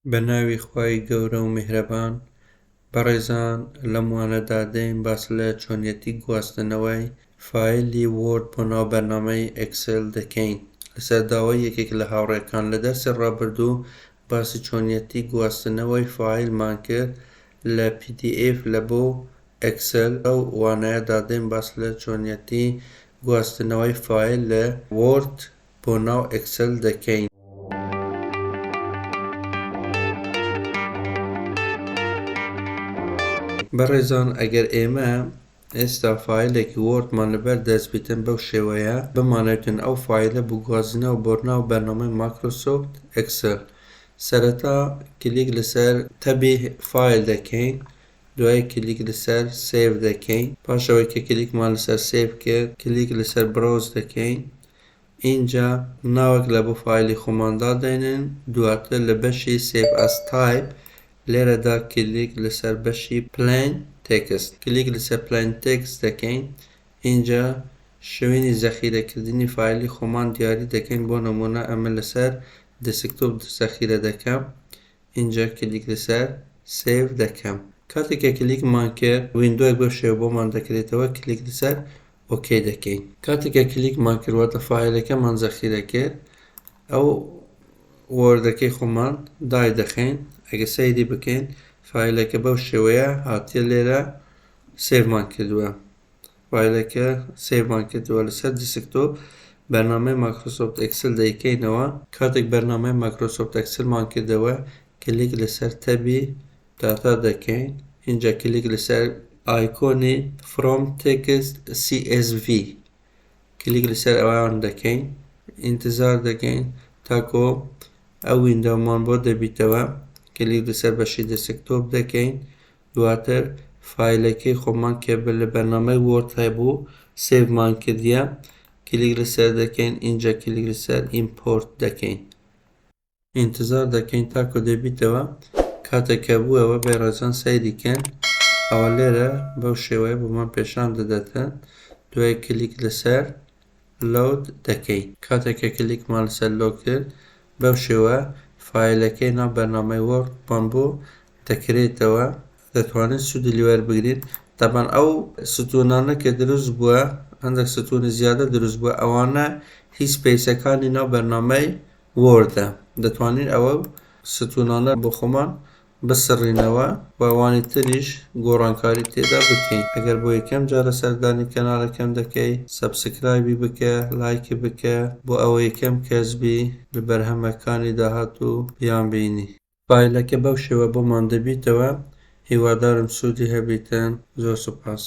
بە ناوی خوای گەورە و میهرەبان بەڕێزان لەم وانەدا دێین باس لە چۆنیەتی گواستنەوەی فایلی Word بۆ ناو بەرنامەی Excel دەکەین لەسەر داوای یەکێک لە هاوڕێکان لە دەرسی ڕابردوو باسی چۆنیەتی گواستنەوەی فایلمان کرد لە PDF لە بۆ Excel لەو وانەیەدا دێین باس لە چۆنیەتی گواستنەوەی فایل لە Word بۆ ناو Excel دەکەین. بەڕێزان ئەگەر ئێمە ئێستا فایلێکی Word مان لەبەر دەست بیتن بەو شێوەیە بمانەوێتن ئەو فایلە بگوازینەوە بۆ ناو بەرنامەی Microsoft Excel سەرەتا کلیک لەسەر tab ی File دەکەین دوای کلیک لەسەر Save دەکەین پاش ئەوەی کە کلیکمان لەسەر Save کرد کلیک لەسەر Browse دەکەین ئینجا ناوێک لە بۆ فایلی خۆمان دادەنێن دواتر لە بەشی Save as Type لێرەدا کلیک لەسەر بەشی Plain Text کلیک لەسەر Plain Text دەکەین ئینجا شوێنی زەخیرەکردنی فایلی خۆمان دیاری دەکەین بۆ نمونە ئەمە لەسەر Desktop زەخیرە دەکەم ئینجا کلیک لەسەر Save دەکەم. کاتێک کە کلیکمان کرد window یەک بەو شێوە بۆمان دەکرێتەوە کلیک لەسەر OK دەکەین. کاتێک کە کلیکمان کرد واتە فایلەکەمان زەخیرە کرد ئەو Word ەکەی خۆمان دای دەخەین ئەگە سەیری بکەین فایلەکە بەو شێوەیە هاتیە لێرە save مان کردووە. فایلەکە save مان کردووە لەسەر Desktop بەرنامەی Microsoft Excel دەیکەینەوە کاتێک بەرنامەی Microsoft Excel مان کردەوە کلیک لەسەر tab ی Data دەکەین ئینجا کلیک لەسەر ئایکۆنی From Text CSV کلیک لەسەر ئەوان دەکەین ئینتزار دەکەین تاکۆ ئەو window مان بۆ دەبیتەوە کلیک لەسەر بەشی Desktop دەکەین دواتر فایلەکەی خۆمان کە لە بەرنامەی Word هەبوو save مان کردیە کلیک لەسەر دەکەین ئینجا کلیک لەسەر Import دەکەین. ئینتزار دەکەین تاکو دەبیتەوە کاتێک کە بووەوە بەڕێزان سەیری کەن ئەوە لێرە بەو شێوەیە بۆمان پێشان دەداتن دوای کلیک لەسەر Load دەکەین. کاتێک کە کلیکمان لەسەر Load کرد بەو شێوە فایلەکەی ناو بەرنامەی Word مان بۆ دەکرێتەوە دەتوانین سوودی لێ وەربگرین تەبعەن ئەو ستونانە کە دروست بووە هەندێک ستونی زیادە دروست بووە ئەوانە هی space ەکانی ناو بەرنامەی Word ە دەتوانین ئەوە ستونانە بۆ خۆمان بسڕینەوە و ئەوانی تریش گۆڕانکاری تێدا بکەین ئەگەر بۆ یەکەم جارە سەردانی کەناڵەکەم دەکەی subscribe ی بکە لایکی بکە بۆ ئەوە یەکەم کەس بی لە بەرهەمەکانی داهاتوو بیانبینی. فایلەکە بەو شێوە بۆمان دەبیتەوە هیوادارم سوودی هەبیتن زۆر سوپاس.